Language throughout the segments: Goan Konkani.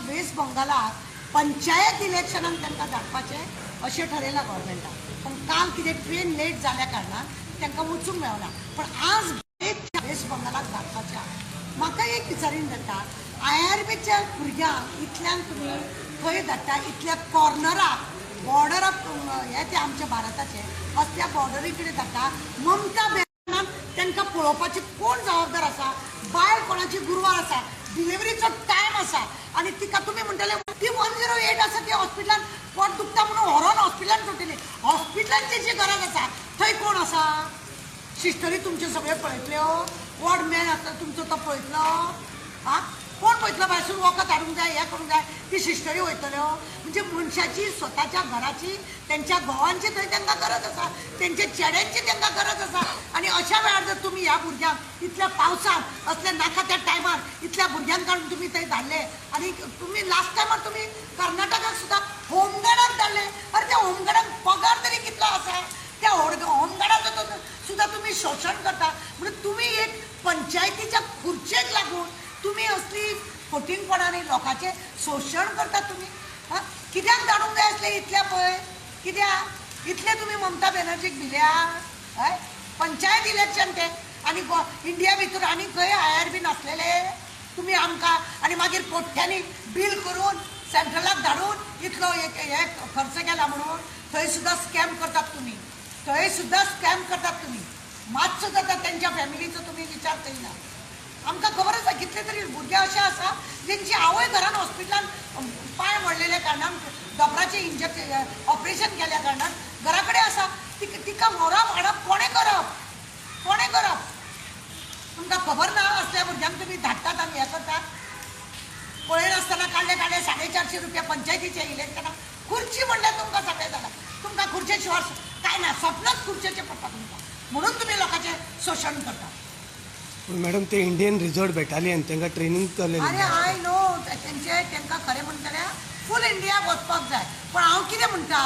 वेस्ट बंगालाक पंचायत इलेक्शनाक तांकां धाडपाचें अशें ठरयलां गव्हर्मेंटान. पण काल कितें ट्रेन लेट जाल्या कारणान तांकां वचूंक मेळना, पण आज वेस्ट बंगालाक धाडपाचें आहा. म्हाका एक विचारीन जाता, आयआरबीच्या भुरग्यांक इतल्यान तुमी खंय धाडटा? इतल्या कॉर्नराक बॉर्डर ऑफ हे ते आमच्या भारताचे असल्या बॉर्डरी कडेन धाडटा. ममता बॅनर्जीन तांकां पळोवपाची कोण जबाबदार आसा? बायल कोणाची गुरवार आसा, डिलिव्हरीचो टायम आसा आनी तिका तुमी म्हणटले ती 108 आसा, ती हॉस्पिटलान पोट दुखता म्हणून व्हरोन हॉस्पिटलान सोडटली. हॉस्पिटलान तेची गरज आसा, थंय कोण आसा? सिस्टरी तुमचे सगळे पळयतल्यो, वॉर्ड मॅन आसता तुमचो तो पळयतलो, आं कोण पळयतलो? भायसून वखद हाडूंक जाय, हें करूंक जाय, ती सिस्टरी वयतल्यो. म्हणजे मनशाची स्वताच्या घराची, तेंच्या घोवांची थंय तांकां गरज आसा, तेंच्या चेड्यांची तांकां गरज आसा. आनी अशा वेळार जर तुमी ह्या भुरग्यांक इतल्या पावसांत असल्या नाका त्या टायमार इतल्या भुरग्यांक काडून तुमी थंय धाडले आनी तुमी लास्ट टायमार तुमी कर्नाटकाक सुद्दां होमगार्डाक धाडले. अरे त्या होमगार्डाक पगार तरी कितलो आसा? त्या होमगार्डाचो सुद्दां तुमी शोशण करता. म्हणजे तुमी एक पंचायतीच्या खुर्चेक लागून तुमी असली फटींगपणांनी लोकांचें शोशण करतात तुमी. आं, कित्याक धाडूंक जाय आसलें इतल्या पळय? कित्याक इतलें तुमी ममता बॅनर्जीक दिल्या? हय, पंचायत इलेक्शन तें आनी इंडिया भितर आनी खंय आयआरबी नासलेले तुमी आमकां. आनी मागीर कोट्यांनी बील करून सेंट्रलाक धाडून इतलो एक हे खर्च केला म्हणून थंय सुद्दां स्कॅम करतात तुमी, थंय सुद्दां स्कॅम करतात तुमी. मातसो जाता तेंच्या फॅमिलीचो तुमी विचार करिना. आमकां खबर आसा कितले तरी भुरगे अशे आसा जेंची आवय घरान हॉस्पिटलान पांय मोडलेल्या कारणान, दोतोराचें इंजेक्शन ऑपरेशन केल्या कारणान घरा कडेन आसा. तिका व्हरप हाडप कोणें करप? कोणें करप? तुमकां खबर ना असल्या भुरग्यांक तुमी धाडटात आनी हें करतात. पळयनासतना काडले काडले 450 रुपया पंचायतीच्या इलेक्शनाक. खुर्ची म्हणल्यार तुमकां सगळें जालां. तुमकां खुर्चे शिवाय कांय ना, सपनच खुर्चेचें पडटा तुमकां, म्हणून तुमी लोकांचें शोशण करता. मॅडम, ते इंडियन रिझर्व बॅटालियन तांकां ट्रेनींग केलें. अरे I know तेंचे, तांकां खरें म्हणटा जाल्यार फूल इंडिया वचपाक जाय. पण हांव कितें म्हणटा,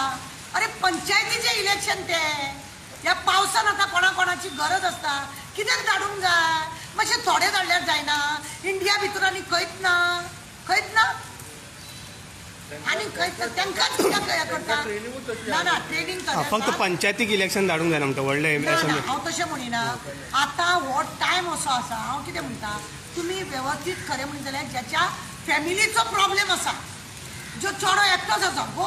अरे पंचायतीचें इलेक्शन तें, ह्या पावसान आतां कोणा कोणाची गरज आसता, कित्याक धाडूंक जाय? मातशें थोडे धाडल्यार जायना? इंडिया भितर आनी खंयच ना, खंयच ना आनी खंयच ना, तांकांच कित्याक हें करता? ना ना, ट्रेनींग फक्त पंचायतीक इलेक्शन धाडूंक जायना म्हणटा व्हडलें. ना, हांव तशें म्हणिना. आतां हो टायम असो आसा, हांव कितें म्हणटा, तुमी वेवस्थीत खरें म्हणटा जाल्यार ज्याच्या फॅमिलीचो प्रॉब्लेम आसा, जो चेडो एकटोच आसा, गो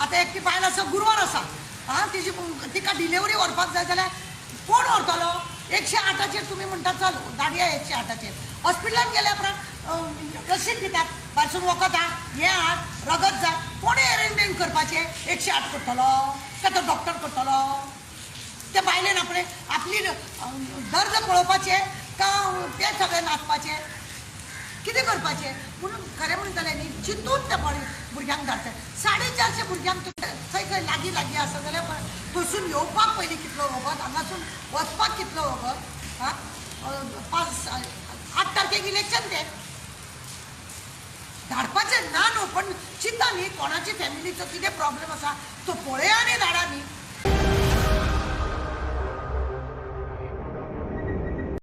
आतां एकटी बायल आसा, गुरवार आसा, आं तिजी तिका डिलिव्हरी व्हरपाक जाय जाल्यार कोण व्हरतलो? 108 तुमी म्हणटा चल धाडया 108. हॉस्पिटलान गेल्या उपरांत रसीद दितात, भायरसून वखद हाड, हें हाड, रगत जाय, कोणें अरेंजमेंट करपाचें? 108 करतलो काय तो डॉक्टर करतलो? त्या बायलेन आपणें आपली दर्द पळोवपाचें का तें सगळें नाचपाचें? कितें करपाचें? म्हणून खरें म्हणटलें न्ही, चिंतून त्या भुरग्यांक धाडचें. 450 भुरग्यांक खंय खंय लागीं लागीं आसा जाल्यार थंयसून येवपाक पयलीं कितलो वगत, हांगासून वचपाक कितलो वगत? आं, 5-8 तारखेक इलेक्शन तें धाडपाचें ना न्हू, पण चिंता न्ही कोणाची फॅमिलीचो कितें प्रॉब्लेम आसा तो पळया आनी धाडा न्ही.